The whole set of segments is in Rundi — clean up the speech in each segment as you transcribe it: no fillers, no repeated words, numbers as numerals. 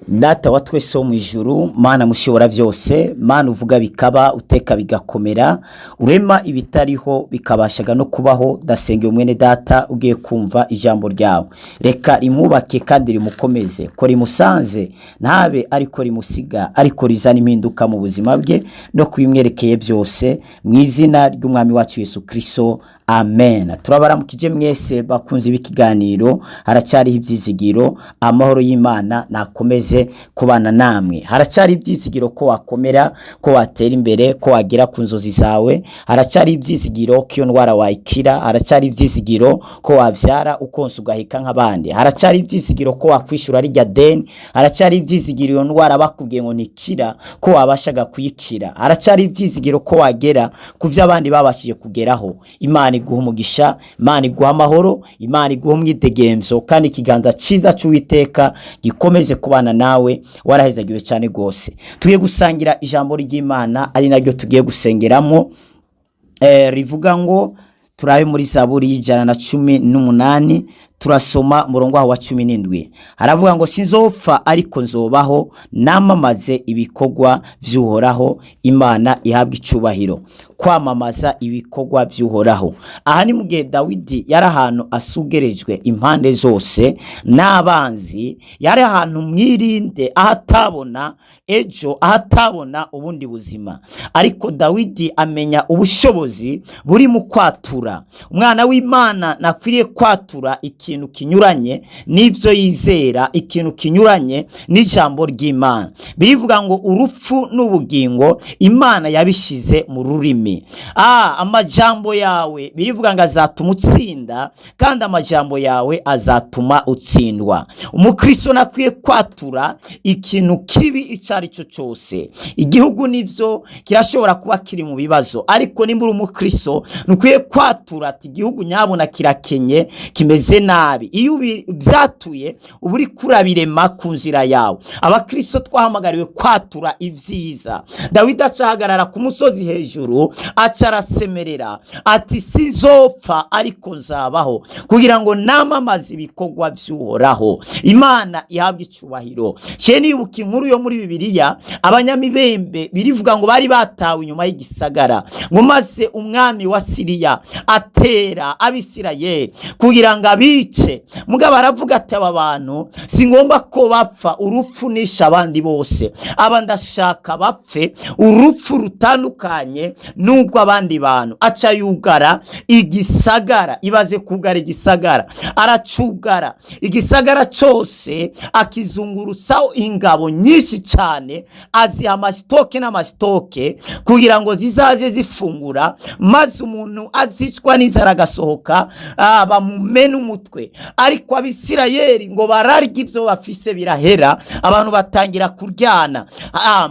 Data wa twese wo mw'ijuru, Mana mushobora vyose, Mana uvuga bikaba, uteka bigakomera, urema ibitariho bikabashaga no kubaho, ndasengeye mwene data ugiye kumva ijambo ryawe. Reka rimwubake kandi rimukomeze, ko rimusanze ntabe ariko rimusiga, ariko rizana impinduka mu buzima bwe no kubimwerekeye byose, mu izina ry'umwami wacu Yesu Kristo, amen. Turabaramukije mwese bakunze b'ikiganiro haracyariho ibyizigiro. Amahoro y'Imana nakomeze kubana namwe. Haracyari ibyizigiro ko wakomera, ko watera imbere, ko wagera ku nzozi zawe. Haracyari ibyizigiro ko iyo ndwara wayikira. Haracyari ibyizigiro ko wabyara ukonsa ugaheka nk'abandi. Haracyari ibyizigiro ko wakwishyura rijya deni. Haracyari ibyizigiro iyo ndwara bakubwiye ngo ntikira ko wabashaga kuyikira. Haracyari ibyizigiro ko wagera ku byo abandi babashije kugeraho. Imana iguha umugisha, Imana iguha amahoro, Imana iguha umwidegemvyo, kandi ikiganza cyiza cy'Uwiteka gikomeze kubana nawe. Warahezagiwe cyane rwose. Tugiye gusangira ijambo ry'Imana, ari naryo tugiye gusengeramo, rivuga ngo turabe muri Zaburi y'118, turasoma umurongo waho wa 17. Haravuga ngo: "Sinzopfa ariko nzobaho, namamaze ibikorwa vy'Uhoraho." Imana ihabwa icubahiro. Kwamamaza ibikorwa vy'Uhoraho. Aha ni mu gihe Dawidi yari ahantu asugerejwe impande zose n'abanzi, yari ahantu mwirinde, aho atabona ejo, aho atabona ubundi buzima. Ariko Dawidi amenya ubushobozi buri mu kwatura. Umwana w'Imana nakwiriye kwatura ikintu kinyuranye n'ibyo yizera, ikintu kinyuranye n'ijambo ry'Imana. Birivuga ngo urupfu n'ubugingo Imana yabishyize mu rurimi. Amajambo yawe, birivuga ngo azatuma utsinda, kandi amajambo yawe azatuma utsindwa. Umukristo nakwiye kwatura ikintu kibi icyo ari cyo cyose. Igihugu nibyo kirashobora kuba kiri mu bibazo, ariko nimba uri umukristo ntukwiye kwatura ati igihugu nyabona kirakenye, kimeze nabi. Iyo byatuye uba uri kurabirema ku nzira yawe. Abakristo twahamagariwe kwatura ibyiza. Dawidi acahagarara ku musozi hejuru, aca arasemerera ati: "Sizopfa ariko nzabaho kugira ngo namamaze ibikorwa by'Uhoraho." Imana ihabwa icubahiro. She nibuka inkuru yo muri Bibiliya, abanyamibembe birivuga ngo bari batawe inyuma y'igisagara, ngo maze umwami wa Siriya atera Abisirayeli kugira ngo abice. Mugabo aravuga ati: "Aba bantu si ngomba ko bapfa urupfu nishe abandi bose, aba ndashaka bapfe urupfu rutandukanye n'ubwo abandi bantu." Aca yugara igisagara. Ibaze kugara igisagara! Aracugara igisagara cyose, akizungurutsaho ingabo nyinshi cyane, aziha amasitoke n'amasitoke kugira ngo zizaze zifungura, maze umuntu azicwa n'inzara agasohoka, bamumena umutwe. Ariko Abisirayeli ngo bararya, ibyo bafise birahera, abantu batangira kuryana.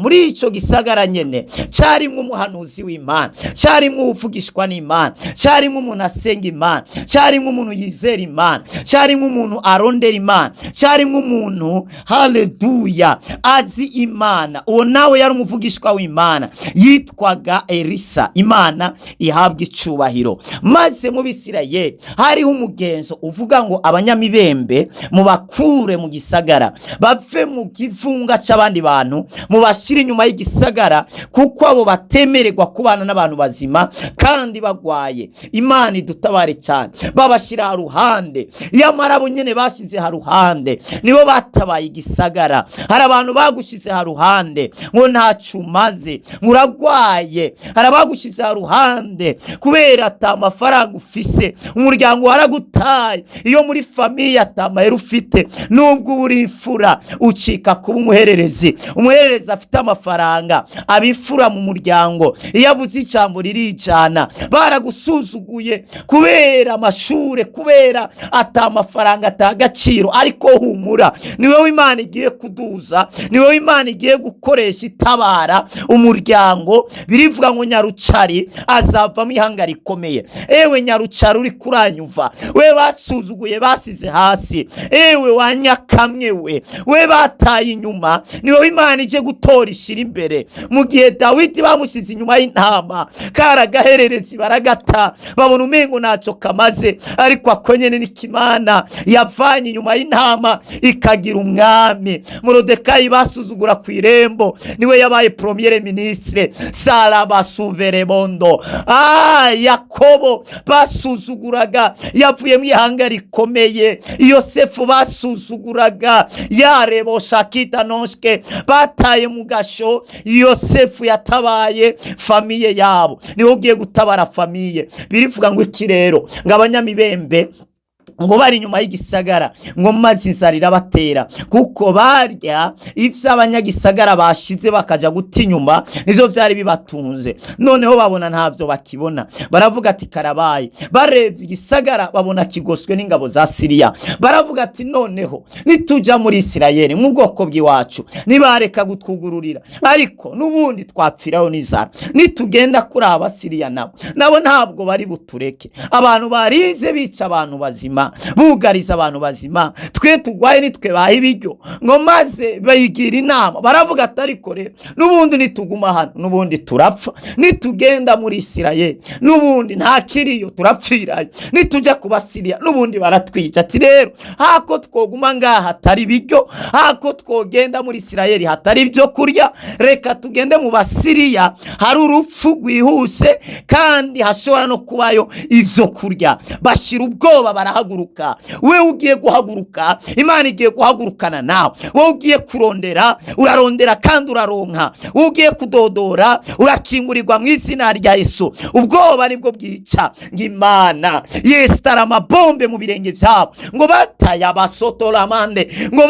Muri icyo gisagara nyene cyarimwo umuhanuzi w'Imana, cyarimwo uwuvugishwa n'Imana, cyarimwo umuntu asenga Imana, cyarimwo umuntu yizera Imana, cyarimwo umuntu arondera Imana, cyarimwo umuntu, haleluya, azi Imana. Uwo nawe yari umuvugishwa w'Imana, yitwaga Elisa. Imana ihabwa icubahiro. Maze mu Bisirayeli hariho umugenzo uvuga ngo abanyamibembe mubakure mu gisagara, bave mu kivunga c'abandi bantu, mubashyire inyuma y'igisagara, kuko abo batemererwa kubana n'abantu bazima kandi bagwaye. Imana idutabare cyane. Babashyira haruhande. Yamara abo nyene bashyize haruhande nibo batabaye igisagara. Hari abantu bagushyize haruhande ngo ntaco umaze, ngo uragwaye. Hari abagushyize haruhande kubera ata mafaranga ufise, umuryango waragutaye. Iyo muri famille ata mahera ufite, nubwo uba uri imfura, ucika kuba umuhererezi. Umuhererezi afite amafaranga abifura mu muryango, iyo avuze ijambo ririjana. Baragusuzuguye kubera amashure, kubera ata mafaranga, ata agaciro. Ariko humura, ni wowe Imana igiye kuduza, ni wowe Imana igiye gukoresha itabara umuryango. Birivuga ngo nyarucari azavamo ihanga rikomeye. Ewe nyarucari uri kuranyuva, we basuzuguye. basuzuguye, basize hasi, ewe wanyakamwe we bataye inyuma, ni wowe Imana ije gutora ishira imbere. Mu gihe Dawidi bamusize inyuma y'intama, karagahererezi baragata, babona umengo ntacyo kamaze, ariko ako nyene n'ikimana yavanye inyuma y'intama ikagira umwami. Morodekayi basuzugura ku irembo, niwe yabaye premier ministre. Sara basuverebondo. Yakobo basuzuguraga, yavuye mu ihanga rikomeye. Yosefu basuzuguraga, yarebo shakita noshke, bataye mu gasho. Yosefu yatabaye famille yabo, niwe ugiye gutabara famille. Birivuga ngo iki rero? Ngo abanyamibembe ngo bari inyuma y'igisagara, ngo maze inzara irabatera, kuko barya ivyo abanyagisagara bashize bakaja guta inyuma, nivyo vyari bibatunze. Noneho babona ntavyo bakibona, baravuga ati karabaye. Barebye igisagara babona kigoswe n'ingabo za Siriya, baravuga ati noneho nituja muri Isirayeli mu bwoko bw'iwacu nibareka gutwugururira, ariko n'ubundi twapfiraho n'inzara. Nitugenda kuri Abasiriya nabo ntabwo bari butureke. Abantu barize bica abantu bazima, bugariza abantu bazima, twe tugwaye nitwe baha ibiryo. Ngo maze bayigira inama, baravuga ati ariko rero n'ubundi nituguma hano n'ubundi turapfa, nitugenda muri Isirayeli n'ubundi nta kiriyo turapfirayo, nitujya ku Basiriya n'ubundi baratwica. Ati rero hako twoguma ngaha hatari ibiryo, hako twogenda muri Isirayeli hatari ibyo kurya, reka tugende mu Basiriya hari urupfu rwihuse kandi hashobora no kubayo ibyo kurya. Bashira ubwoba, barahaguruka. Wewe ugiye guhaguruka, Imana igiye guhagurukana nawe. Wowe ugiye kurondera, urarondera kandi uraronka. Wowe ugiye kudodora, urakingurirwa mu izina rya Yesu. Ubwoba nibwo bwica. Ngo Imana yesitara amabombe mu birenge byabo, ngo bataye abasotoramande, ngo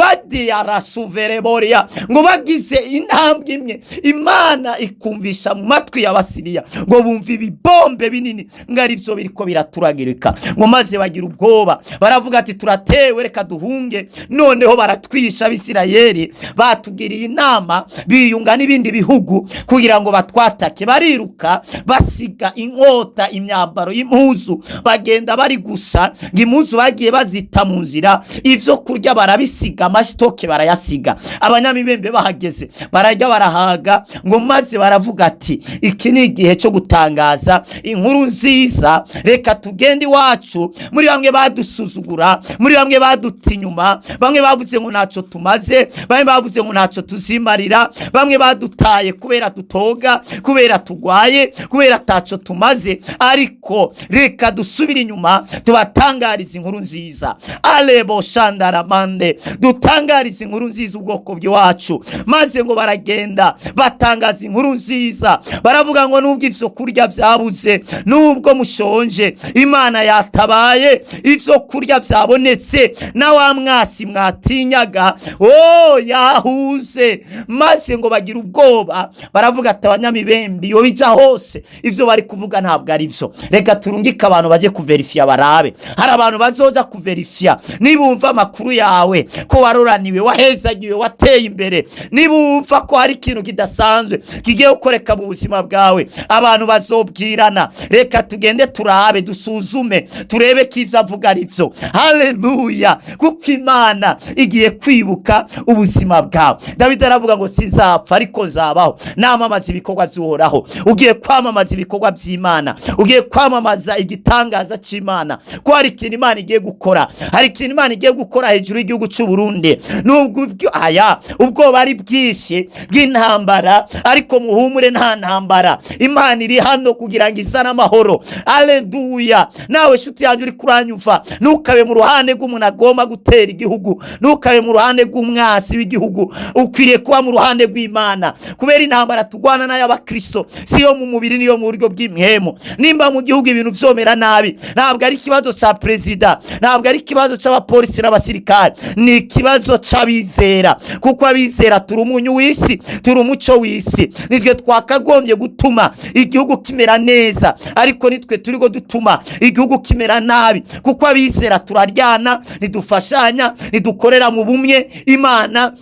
badiyarasuvereboria, ngo bagize intambwe imwe, Imana ikumvisha mu matwi y'Abasiriya, ngo bumva ibibombe binini ngo ari byo biriko biraturagirika. Ngo maze bagira ubwoba, baravuga ati turatewe, reka duhunge, noneho baratwisha. Abisirayeli batugiriye inama, biyunga n'ibindi bihugu kugira ngo batwatake. Bariruka, basiga inkota, imyambaro y'impuzu, bagenda bari gusa. Ngo impuzu bagiye bazita mu nzira, ivyo kurya barabisiga, amasitoke barayasiga. Abanyamibembe bahageze barajya barahaga. Ngo maze baravuga ati iki ni igihe cyo gutangaza inkuru nziza, reka tugende iwacu muri bamwe badusuzugura, muri bamwe baduta inyuma, bamwe bavuze ngo ntacyo tumaze, bamwe bavuze ngo ntacyo tuzimarira, bamwe badutaye kubera dutoga, kubera tugwaye, kubera ataco tumaze, ariko reka dusubire inyuma tubatangarize inkuru nziza. Alebo shandaramande, dutangarize inkuru nziza ubwoko bw'iwacu. Maze ngo baragenda batangaza inkuru nziza, baravuga ngo nubwo ivyo kurya byabuze, nubwo mushonje, Imana yatabaye, ivyo kurya byabonetse, na wa mwasi mwatinyaga oh yahuze. Maze ngo bagira ubwoba, baravuga ati abanyamibembe iyo bija hose ivyo bari kuvuga ntabwo ari byo, reka turungike abantu baje kuverifiya barabe. Hari abantu bazoja kuverifiya nibumva amakuru yawe ko waroraniwe, wahezagiwe, wateye imbere, nibumva ko hari ikintu kidasanzwe kigiye gukoreka mu buzima bwawe, abantu bazobwirana reka tugende turabe, dusuzume, turebe ko ivyo avuga ari byo. Haleluya! Kuko Imana igiye kwibuka ubuzima bwawe. Dawidi aravuga ngo sinzapfa ariko nzabaho namamaza ibikorwa by'Uhoraho. Ugiye kwamamaza ibikorwa by'Imana, ugiye kwamamaza igitangaza cy'Imana, ko hari ikintu Imana igiye gukora, hari ikintu Imana igiye gukora hejuru y'igihugu cy'u Burundi. Nubwo aya ubwoba ari bwinshi bw'intambara, ariko muhumure, nta ntambara, Imana iri hano kugira ngo izane amahoro. Aleluya! Nawe shuti yanjye uri kuranyumva, ntukabe mu ruhande rw'umuntu agomba gutera igihugu, ntukabe mu ruhande rw'umwasi w'igihugu, ukwiriye kuba mu ruhande rw'Imana, kubera intambara turwana n'ay'abakristo si yo mu mubiri, niyo mu buryo bw'imhemu. Nimba mu gihugu ibintu vyomera nabi, ntabwo ari ikibazo ca perezida, ntabwo ari ikibazo c'abapolisi n'abasirikare, ni ikibazo c'abizera, kuko abizera turi umunyu w'isi, turi umuco w'isi. Nitwe twakagombye gutuma igihugu kimera neza, ariko nitwe turiko dutuma igihugu kimera nabi, kuko abizera turaryana, ntidufashanya, ntidukorera mu bumwe. Imana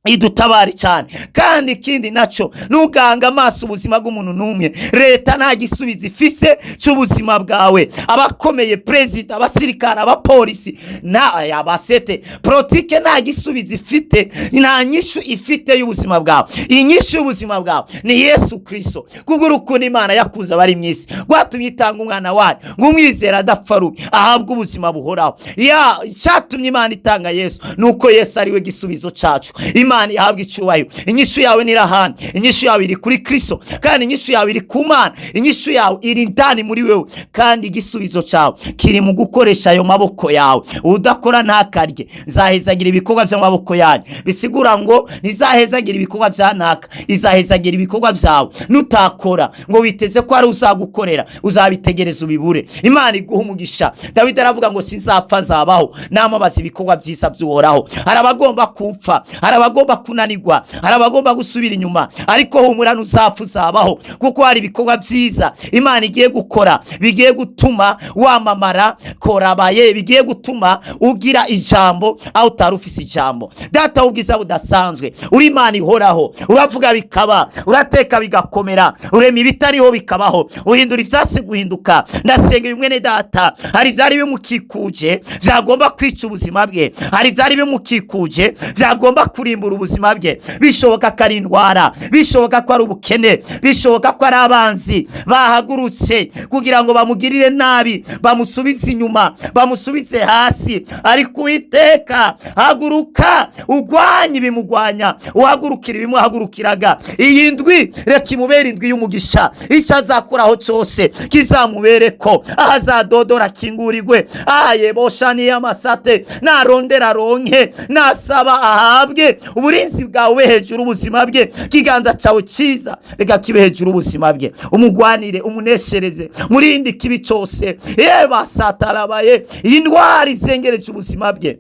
Idutabare cyane. Kandi ikindi naco, ntuganga amaso ubuzima bw'umuntu n'umwe. Leta nta gisubizo ifise cy'ubuzima bwawe. Abakomeye, perezida, abasirikare, abapolisi na abasete politike, nta gisubizo ifite, nta nyishu ifite y'ubuzima bwawe. Inyishu y'ubuzima bwawe ni Yesu Kristo, kubwo urukundo Imana yakunze abari mu isi rwatumye itanga umwana wayo, ngo umwizera adapfa rubi, ahabwe ubuzima buhoraho. Ya cyatumye Imana itanga Yesu ni uko Yesu ari we gisubizo cyacu. Imana ihabwa icyubahiro. Inyishu yawe nirahani, inyishu yawe iri kuri Kristo, kandi inyishu yawe iri ku Mana, inyishu yawe iri indani muri wewe, kandi igisubizo cyawe kiri mu gukoresha ayo maboko yawe. Udakora ntakarye. Nzahezagira ibikorwa by'amaboko yanyu, bisigura ngo ntizahezagira ibikorwa bya naka, izahezagira ibikorwa byawe. Nutakora ngo witeze ko ari uzagukorera, uzabitegereza ubibure. Imana iguha umugisha. Dawidi aravuga ngo sinzapfa, nzabaho namamaza ibikorwa byiza by'Uhoraho. Hari abagomba kupfa, hari abagomba kunanirwa, hari abagomba gusubira inyuma, ariko humura, ntuzapfa, uzabaho, kuko hari ibikorwa byiza Imana igiye gukora bigiye gutuma wamamara korabaye, bigiye gutuma ugira ijambo aho utari ufise ijambo. Data w'ubwiza budasanzwe, uri Imana ihoraho, uravuga bikaba, urateka bigakomera, urema ibitariho bikabaho, uhindura ivyase guhinduka. Ndasenga uyu mwene data, hari ivyari bimukikuje byagomba kwica ubuzima bwe, hari ivyari bimukikuje byagomba kurimbura ubuzima bwe. Bishoboka ko ari indwara, bishoboka ko ari ubukene, bishoboka ko ari abanzi bahagurutse kugira ngo bamugirire nabi, bamusubize inyuma, bamusubize hasi. Ariko Uwiteka, haguruka ugwanye ibimugwanya, uhagurukira ibimuhagurukiraga. Iyi ndwi reka imubere indwi y'umugisha. Icyo azakoraho cyose kizamubereko, aho azadodora akingurirwe, ayeboshaniye amasate, narondera aronke, nasaba ahabwe. Uburinzi bwawe hejuru ubuzima bwe, ikiganza cyawe cyiza reka kibe hejuru ubuzima bwe, umugwanire, umuneshereze, murinde ikibi cyose. Yeba satarabaye, iyi ndwara izengereje ubuzima bwe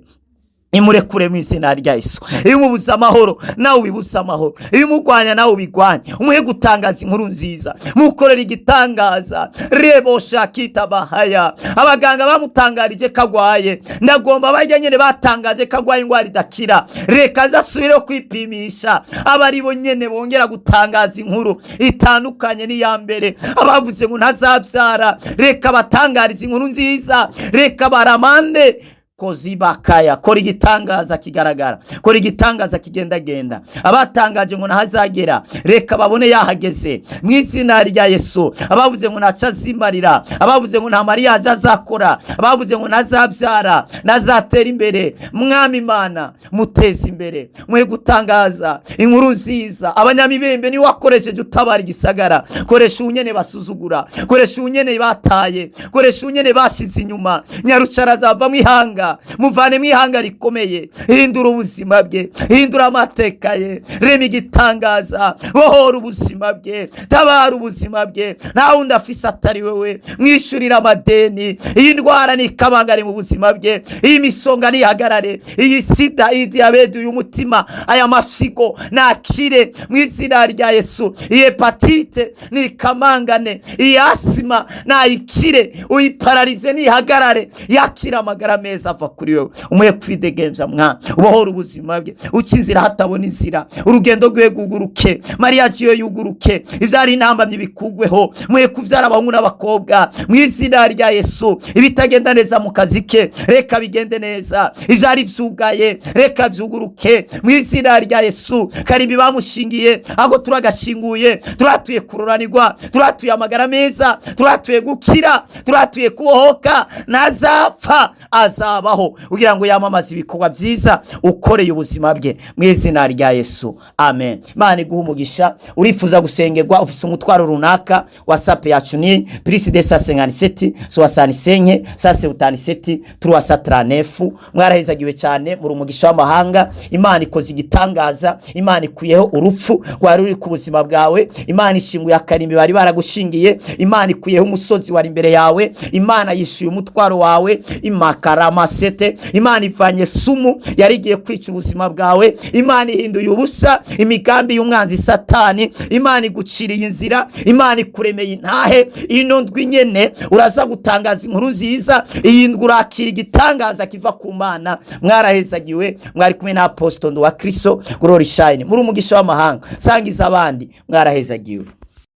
imurekure mu izina rya Yesu. Iyo umubuza amahoro, nawe ubibuze amahoro. Iyo umurwanya, nawe ubigwanye. Umuhe gutangaza inkuru nziza, mukorera igitangaza. Rebo shakita bahaya. Abaganga bamutangarije ko agwaye, ndagomba bajya nyine batangaje ko agwaye indwara idakira, reka aze asubireho kwipimisha, aba ari bo nyene bongera gutangaza inkuru itandukanye n'iya mbere. Abavuze ngo ntazabyara, reka batangarize inkuru nziza, reka baramande kozibakaya. Kora igitangaza kigaragara, kora igitangaza kigendagenda. Abatangaje ngo ntahazagera, reka babone yahageze mu izina rya Yesu. Abavuze ngo ntaco azimarira, abavuze ngo nta mariage azakora, abavuze ngo ntazabyara, ntazatera imbere, Mwami Imana, muteze imbere, muhe gutangaza inkuru nziza. Abanyamibembe niwe wakoresheje utabara igisagara. Koresha unyene basuzugura, koresha unyene bataye, koresha unyene bashize inyuma. Nyarucara azavamo ihanga, muvanemo ihanga rikomeye. Hindura ubuzima bwe, hindura amateka ye, rema igitangaza, bohora ubuzima bwe, tabara ubuzima bwe. Nta wundi afise atari wewe. Mwishyurira amadeni. Iyi ndwara ni ikabangare mu buzima bwe, iyi misonga nihagarare, iyi sida, iyi diyabete, uyu mutima, aya mafyigo nakire mu izina rya Yesu. Iyi hepatite ni ikamangane, iyi asima nayikire, uyipararize nihagarare, yakire amagara meza ava kuri wewe. Umuhe kwidegemvya mwana, ubohora ubuzima bwe, uca inzira hatabona inzira, urugendo rwe rwuguruke, mariage ye yuguruke, ivyari intambamyi bikugweho. Muhe kuvyara abahungu n'abakobwa mu izina rya Yesu. Ibitagenda neza mu kazi ke, reka bigende neza. Ivyari vyugaye, reka vyuguruke mu izina rya Yesu. Karimbi bamushingiye aho turagashinguye, turatuye kururanirwa, turatuye amagara meza, turatuye gukira, turatuye kubohoka. Ntazapfa, azabaho kugira ngo yamamaze ibikorwa byiza ukoreye ubuzima bwe mu izina rya Yesu, amen. Imana iguha umugisha. Urifuza gusengerwa, ufise umutwaro runaka, WhatsApp yacu ni +257 65 177 339. Mwarahezagiwe cyane, muri umugisha w'amahanga. Imana ikoze igitangaza, Imana ikuyeho urupfu rwari ruri ku buzima bwawe, Imana ishinguye akarimbi bari baragushingiye, Imana ikuyeho umusozi wari imbere yawe, Imana yishyuye umutwaro wawe. Imakarama. Masete. Imana ivanye sumu yari igiye kwica ubuzima bwawe. Imana ihinduye ubusa imigambi y'umwanzi Satani. Imana iguciriye inzira, Imana ikuremeye intahe. Ino ndwi nyene uraza gutangaza inkuru nziza. Iyi ndwi urakira igitangaza kiva ku Mana. Mwarahezagiwe. Mwari kumwe na Apostle Nduwa Kristo Glory Shine. Muri umugisha w'amahanga. Sangiza abandi. Mwarahezagiwe.